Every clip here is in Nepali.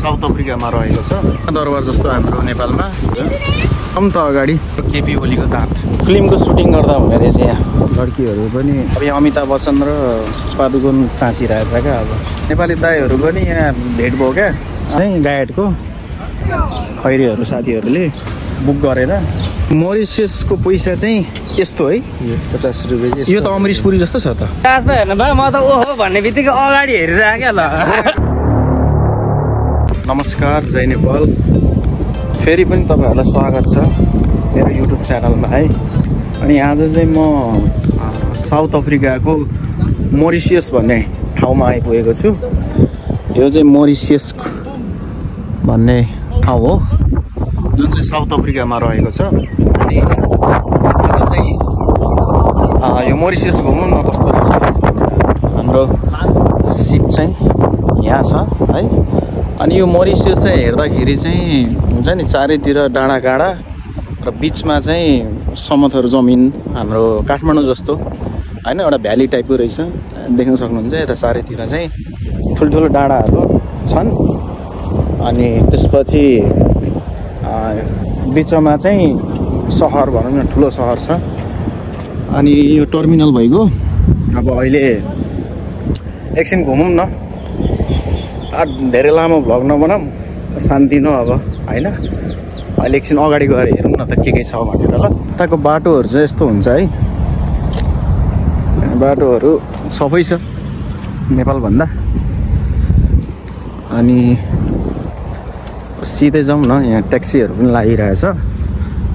साउथ अफ्रिकामा रहेको छ दरबार जस्तो हाम्रो नेपालमा कम त अगाडि केपी ओलीको दाँत फिल्मको सुटिङ गर्दा हुने रहेछ यहाँ लड्कीहरू पनि अब यहाँ अमिताभ बच्चन र पादुकोण टाँसिरहेछ क्या अब नेपाली दाईहरू पनि यहाँ भेट भयो क्या है गाइडको खैरीहरू साथीहरूले बुक गरेर मरिसियसको पैसा चाहिँ यस्तो है 50 रुपियाँ यो त अमरिसपुरी जस्तो छ त हेर्नु भयो म त ओहो भन्ने बित्तिकै अगाडि हेरिरहेको क्या ल नमस्कार जय नेपाल फेरि पनि तपाईँहरूलाई स्वागत छ मेरो युट्युब च्यानलमा है अनि आज चाहिँ म साउथ अफ्रिकाको मोरिसियस भन्ने ठाउँमा आइपुगेको छु यो चाहिँ मोरिसियस भन्ने ठाउँ हो जुन चाहिँ साउथ अफ्रिकामा रहेको छ अनि आज चाहिँ यो मोरिसियस घुम्नु न कस्तो रहेछ हाम्रो सिप चाहिँ यहाँ छ है अनि यो मोरिसियस चाहिँ हेर्दाखेरि चाहिँ हुन्छ नि चारैतिर डाँडा काँडा र बिचमा चाहिँ समथर जमिन हाम्रो काठमाडौँ जस्तो होइन एउटा भ्याली टाइपको रहेछ देख्न सक्नुहुन्छ यता चारैतिर चाहिँ ठुल्ठुलो डाँडाहरू छन् अनि त्यसपछि बिचमा चाहिँ सहर भनौँ न ठुलो सहर छ अनि यो टर्मिनल भइगयो अब अहिले एकछिन घुमौँ न धेरै लामो भ्लग नबनाऊँ शान्ति न अब होइन अहिले एकछिन अगाडि गएर हेरौँ न त के छ भनेर ल यताको बाटोहरू चाहिँ यस्तो हुन्छ है बाटोहरू सफै छ नेपालभन्दा अनि सिधै जाउँ न यहाँ ट्याक्सीहरू पनि लागिरहेछ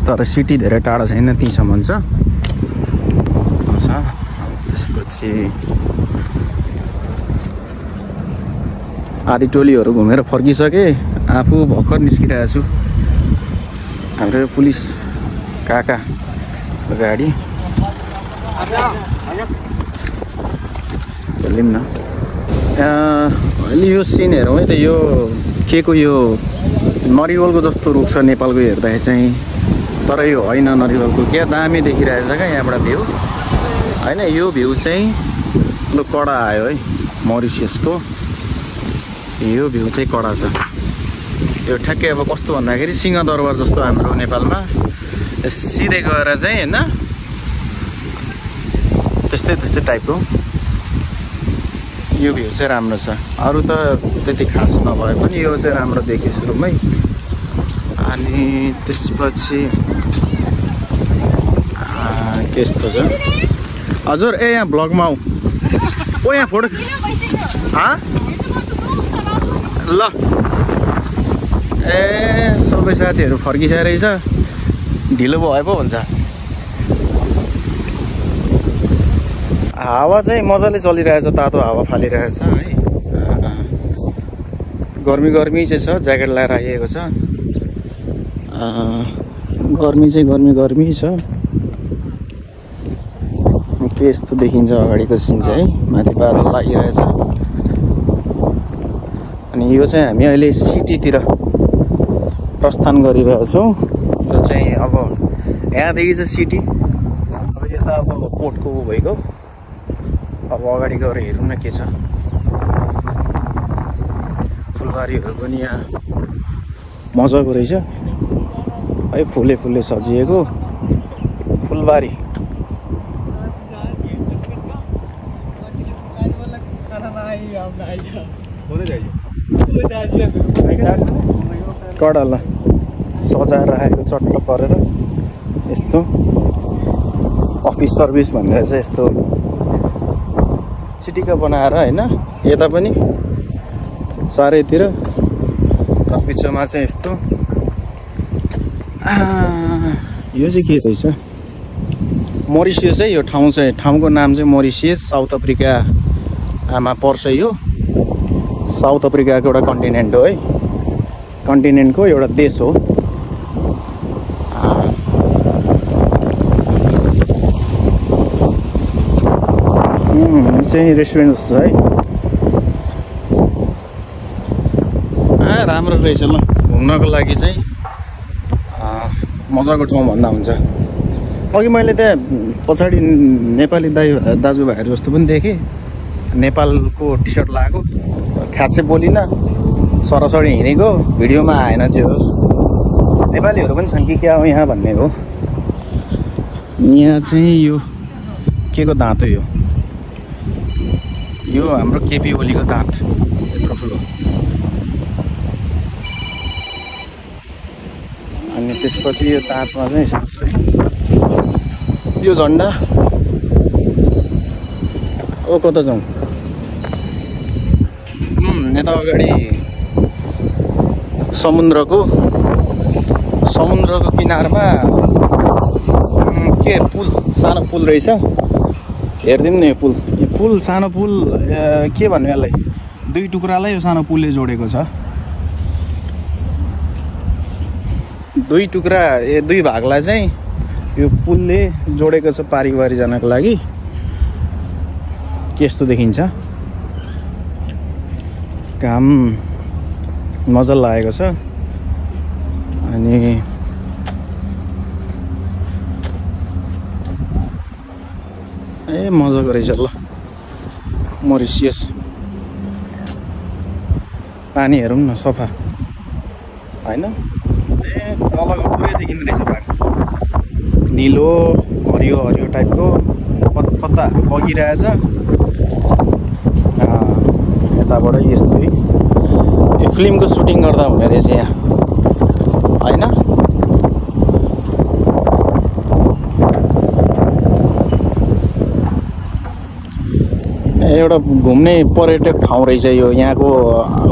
तर सिटी धेरै टाढा छैन त्यहीँसम्म छ त्यसपछि आधी टोलीहरू घुमेर फर्किसके आफू भर्खर निस्किरहेको छु हाम्रो पुलिस काका गाडी चलिम न अहिले यो सिन हेरौँ है त यो के को यो नरिवलको जस्तो रुख छ नेपालको हेर्दाखेरि चाहिँ तर यो होइन नरिवलको क्या दामी देखिरहेछ क्या यहाँबाट भ्यू होइन यो भ्यू चाहिँ लु कडा आयो है मोरिसियसको यो भ्यू चाहिँ कडा छ यो ठ्याक्कै अब कस्तो भन्दाखेरि सिंहदरबार जस्तो हाम्रो नेपालमा सिधै गएर चाहिँ होइन त्यस्तै टाइपको यो भ्यू चाहिँ राम्रो छ अरू त त्यति खास नभए पनि यो चाहिँ राम्रो देखेँ सुरुमै अनि त्यसपछि त्यस्तो छ हजुर ए यहाँ भ्लगमा आऊ ओ यहाँ फोटो ल ए सबै साथीहरू फर्किसकेको रहेछ ढिलो भयो पो हुन्छ हावा चाहिँ मजाले चलिरहेछ तातो हावा फालिरहेछ है गर्मी चाहिँ छ ज्याकेट लगाएर आइएको छ गर्मी चाहिँ गर्मी छ के यस्तो देखिन्छ अगाडिको सिन चाहिँ है माथि बादल लागिरहेछ अनि यो चाहिँ हामी अहिले सिटीतिर प्रस्थान गरिरहेछौँ यो चाहिँ अब यहाँदेखि चाहिँ सिटी अब यता अब पोर्टको भइगयो अब अगाडि गएर हेरौँ न के छ फुलबारीहरू पनि यहाँ मजाको रहेछ है फुले सजिएको फुलबारी कडा सजाएर राखेको चट्ट परेर यस्तो अफिस सर्भिस भनेर चाहिँ यस्तो चिटिका बनाएर होइन यता पनि चारैतिर र बिचमा चाहिँ यस्तो यो चाहिँ के रहेछ मोरिसियस है यो ठाउँको नाम चाहिँ मोरिसियस साउथ अफ्रिकामा पर्छ यो साउथ अफ्रिकाको एउटा कन्टिनेन्ट हो है कन्टिनेन्टको एउटा देश हो चाहिँ रेस्टुरेन्ट छ है राम्रो रहेछ ल घुम्नको लागि चाहिँ मजाको ठाउँ भन्दा हुन्छ अघि मैले त्यहाँ पछाडि नेपाली दाजुभाइहरू जस्तो पनि देखेँ नेपालको टी सर्ट लगाएको खासै बोलिनँ सरसरी हिँडेको भिडियोमा आएन जे होस्। नेपालीहरू पनि छन् कि क्या हो यहाँ भन्ने हो। यहाँ चाहिँ यो के को दाँत हो यो हाम्रो केपी ओलीको दाँत यत्रो ठुलो। अनि त्यसपछि यो दाँतमा चाहिँ यो झन्डा। ओ कता जाउँ? यता अगाडि समुद्रको किनारमा के पुल, सानो पुल रहेछ। हेरिदिउँ न यो पुल सानो पुल के भन्नु यसलाई, 2 टुक्रालाई यो सानो पुलले जोडेको छ। 2 टुक्रा 2 भागलाई चाहिँ यो पुलले जोडेको छ पारिवारी जानका लागि। यस्तो देखिन्छ। काम मजा लागेको छ। अनि मजाको रहेछ ल मोरिसियस। पानी हेरौँ न सफा होइन। तलको पुरै देखिँदो रहेछ भाग, निलो हरियो हरियो टाइपको पत्ताहरू बगिरहेछ। यताबाट यस्तै यो फिल्मको सुटिङ गर्दा हुने रहेछ यहाँ होइन। एउटा घुम्ने पर्यटक ठाउँ रहेछ यो। यहाँको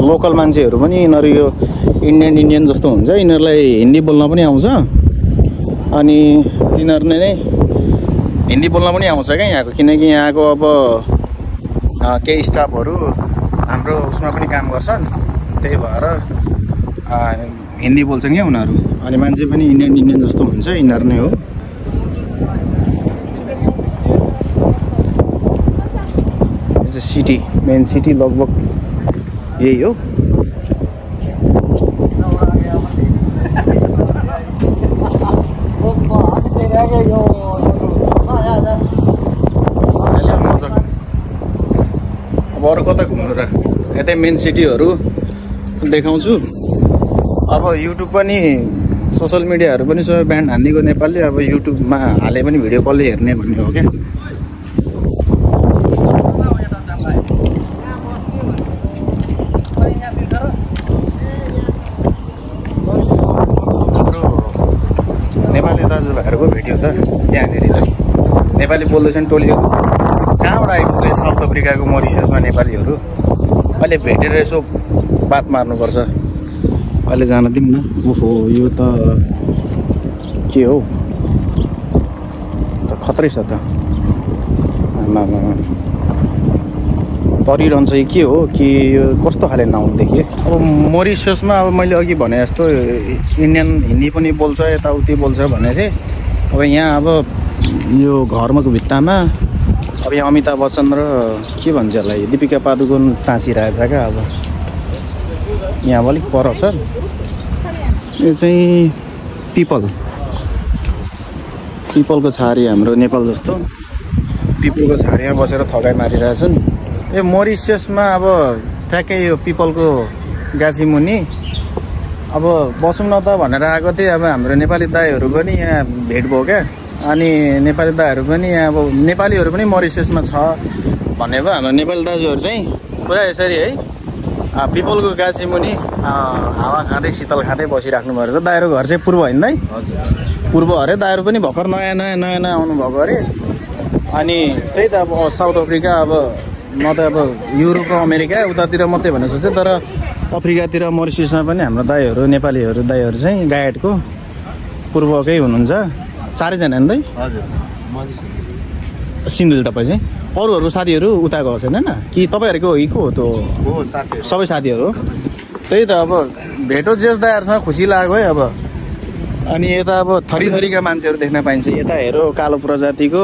लोकल मान्छेहरू पनि यिनीहरू यो इन्डियन जस्तो हुन्छ, यिनीहरूलाई हिन्दी बोल्न पनि आउँछ। अनि यिनीहरूले नै हिन्दी बोल्न पनि आउँछ क्या यहाँको, किनकि यहाँको अब केही स्टाफहरू हाम्रो उसमा पनि काम गर्छन्, त्यही भएर हिन्दी बोल्छन् क्या उनीहरू। अनि मान्छे पनि इन्डियन जस्तो हुन्छ, यिनीहरू नै हो। सिटी मेन सिटी लगभग यही हो। अब अरू कता घुम्नु र, यतै मेन सिटीहरू देखाउँछु। अब युट्युब पनि सोसल मिडियाहरू पनि सबै ब्यान्ड हानिदिएको नेपालले। अब युट्युबमा हाले पनि भिडियो कसले हेर्ने भन्ने हो क्या। दाजुभाइहरूको भिडियो त त्यहाँनिर नेपाली बोल्दैछन् टोलीहरू। कहाँबाट आइपुगे? साउथ अफ्रिकाको मोरिसियसमा नेपालीहरू। अहिले भेटेर यसो बात मार्नुपर्छ। अहिले जान दिउँ न। ओहो यो त के हो त, खत्रै छ त। परिरहन्छ के हो कि कस्तो खाले नाउँ देखिए। अब मोरिसियसमा अब मैले अघि भने जस्तो इन्डियन हिन्दी पनि बोल्छ, यताउति बोल्छ भने थिएँ। अब यहाँ अब यो घरमा भित्तामा अब यहाँ अमिताभ बच्चन र के भन्छ यसलाई दीपिका पादुकोण टाँसिरहेछ क्या। अब यहाँ अलिक पर छ। यो चाहिँ पिपलको छारी, हाम्रो नेपाल जस्तो पिपलको छारीमा बसेर थकाइ मारिरहेछन्। यो मोरिसियसमा अब ठ्याक्कै यो पिपलको गाछी मुनि अब बसौँ न त भनेर आएको थिएँ। अब हाम्रो नेपाली दाइहरू पनि यहाँ भेट भयो क्या। अनि नेपाली दाइहरू पनि यहाँ अब नेपालीहरू पनि मोरिसियसमा छ भन्ने भयो। हाम्रो नेपाली दाजुहरू चाहिँ पुरा यसरी है पिपलको गाछी मुनि हावा खाँदै शीतल खाँदै बसिराख्नु भएको रहेछ। दाइहरू घर चाहिँ पूर्व होइन है? पूर्व अरे। दाइहरू पनि भर्खर नयाँ आउनुभएको अरे। अनि त्यही त अब साउथ अफ्रिका, अब म त अब युरोप र अमेरिका उतातिर मात्रै भन्ने सोच्थेँ, तर अफ्रिकातिर मोरिसियसमा पनि हाम्रो दाइहरू नेपालीहरू दाइहरू चाहिँ गाइडको पूर्वकै हुनुहुन्छ। 4 जना नि दाइ? हजुर। सिन्धुली तपाईँ चाहिँ अरूहरू साथीहरू उता गएको छैन कि तपाईँहरूको हो कि को हो त्यो? सबै साथीहरू। त्यही त अब भेटो जेस दाइहरूसँग खुसी लाग्यो है। अब अनि यता अब थरीका मान्छेहरू देख्न पाइन्छ। यता हेरो कालो प्रजातिको,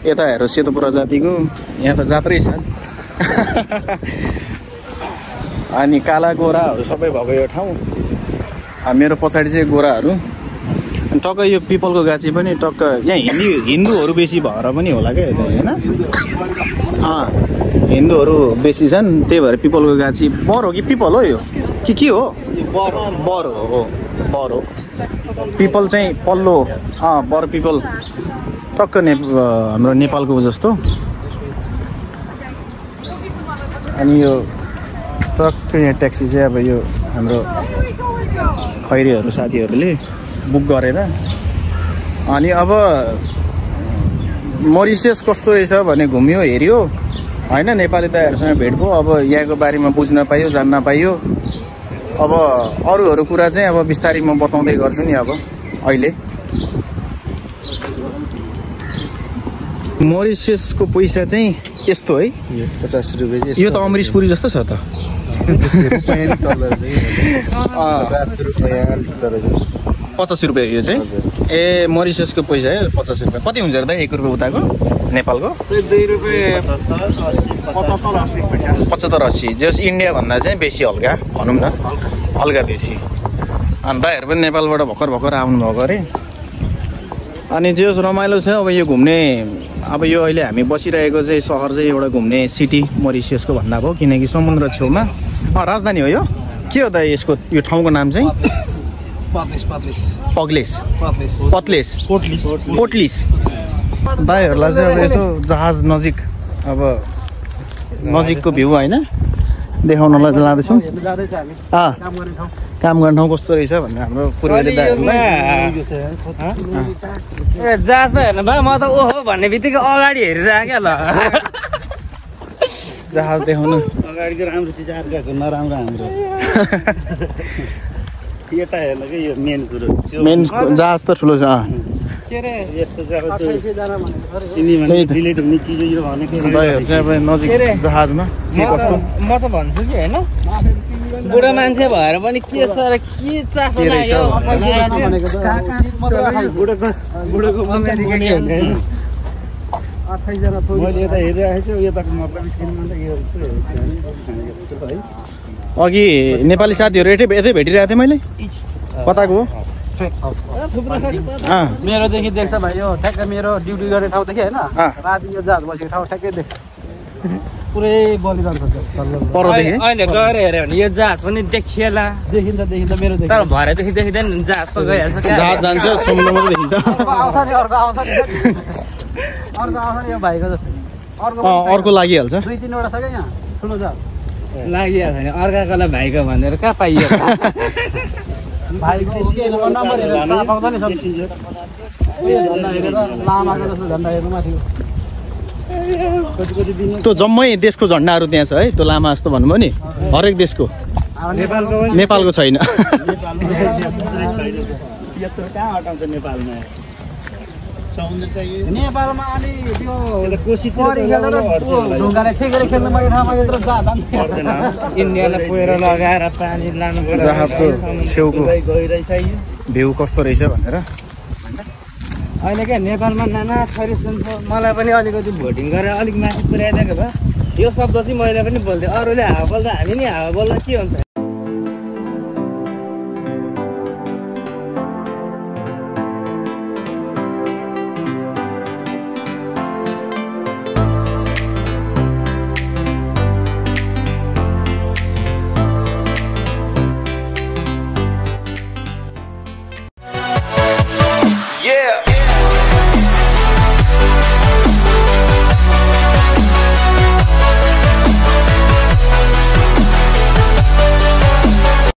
यता हेरो सेतो प्रजातिको, यहाँ त जात्रै छ। अनि काला गोराहरू सबै भएको यो ठाउँ। मेरो पछाडि चाहिँ गोराहरू। अनि टक्क यो पिपलको गाछी पनि टक्क यहाँ हिन्दूहरू बेसी भएर पनि होला क्या यता होइन? हिन्दूहरू बेसी छन्, त्यही भएर पिपलको गाछी बर हो कि पिपल हो यो? के हो? बर हो, बर हो। पिपल चाहिँ पल्लो बर पिपल टक्क हाम्रो नेपालको जस्तो। अनि यो टक्क यहाँ ट्याक्सी चाहिँ अब यो हाम्रो खैरेहरू साथीहरूले बुक गरेर। अनि अब मरिसियस कस्तो रहेछ भने घुम्यो हेऱ्यो होइन, नेपाली दाइहरूसँग भेट भयो। अब यहाँको बारेमा बुझ्न पाइयो, जान्न पाइयो। अब अरूहरू कुरा चाहिँ अब बिस्तारै म बताउँदै गर्छु नि। अब अहिले मरिसियसको पैसा चाहिँ यस्तो है, 50 रुपैयाँ। यो त अमरिसपुरी जस्तो छ त। 50 रुपैयाँ यो चाहिँ। ए मरिसियसको पैसा है 50 रुपैयाँ। कति हुन्छ त 1 रुपैयाँ उताको नेपालको? 2 रुपैयाँ 75-80 जस इन्डिया भन्दा चाहिँ बेसी हल्का भनौँ न, हल्का बेसी। अनि दाइहरू पनि नेपालबाट भर्खर आउनुभएको अरे। अनि जे होस् रमाइलो छ। अब यो घुम्ने, अब यो अहिले हामी बसिरहेको चाहिँ सहर चाहिँ एउटा घुम्ने सिटी मरिसियसको भन्दा भयो, किनकि समुद्र छेउमा राजधानी हो यो। के हो त यसको यो ठाउँको नाम चाहिँ? पोर्टलिस। दाइहरूलाई चाहिँ अब यसो जहाज नजिक, अब नजिकको भ्यू होइन देखाउनलाई लाँदैछौँ। काम गर्ने ठाउँ कस्तो रहेछ भनेर हाम्रो पूर्वले दाइहरूलाई। जहाजमा हेर्नु भयो, म त ओहो भन्ने बित्तिकै अगाडि हेरिरहेको क्या ल। जहाज देखाउनु अगाडिको राम्रो चिज अर्काको नराम्रो हाम्रो। यता हेर्नु कि यो मेन कुरो। मेन जहाज त ठुलो छ। के रे यस्तो जग्गा रिलेट हुने चिज यो भनेको दाइहरू चाहिँ अब नजिक जहाजमा के कस्तो। म त भन्छु कि होइन, बुढो मान्छे भएर पनि के सर के चासो लाग्यो। मैले यता हेरिरहेको छु, यताको मतलब अघि नेपाली साथीहरू यतै भेटिरहेको थिएँ मैले। कताको हो? मेरोदेखि देख्छ भाइ, यो ठ्याक्कै मेरो ड्युटी गर्ने ठाउँदेखि होइन, राति यो जहाज बसेको ठाउँ ठ्याक्कै देख्छ। पुरै बलिरहन्छ परदेखि। अहिले गएर हेऱ्यो भने यो जहाज पनि देखिएला। देखिन्छ मेरो तर भरेदेखि देखिँदैन, जहाज त गइहाल्छ। जहाज जान्छ समुद्रमा देखिन्छ। अर्को आउँछ नि यो भाइको जस्तो। अर्को लागिहाल्छ। 2-3 वटा छ क्या यहाँ ठुलो जहाज लागिहाल्छ नि। अर्काकोलाई भाइको भनेर कहाँ पाइयो? भाइको नम्बर हेरेर थाहा पाउँदैन सब। झन्डा हेरेर लामाको जस्तो झन्डा हेर्नु माथि। त्यो जम्मै देशको झन्डाहरू त्यहाँ छ है, त्यो लामा जस्तो भन्नुभयो नि, हरेक देशको। नेपालको छैन। नेपालमा अलि त्यो ढुङ्गाले ठेकेर खेल्नु मैले ठाउँमा यत्रो जहाज इन्डियालाई पुएर लगाएर पानी लानु पर्यो। जहाजको छेउको भ्यू कस्तो रहेछ भनेर। अहिले क्या नेपालमा नाना थरी सुन्छ। मलाई पनि अलिकति भोटिङ गरेर अलिक माथि पुर्याइदिएको भए यो शब्द चाहिँ मैले पनि बोल्थेँ। अरूले हावा बोल्दा हामी नि हावा बोल्दा के हुन्छ?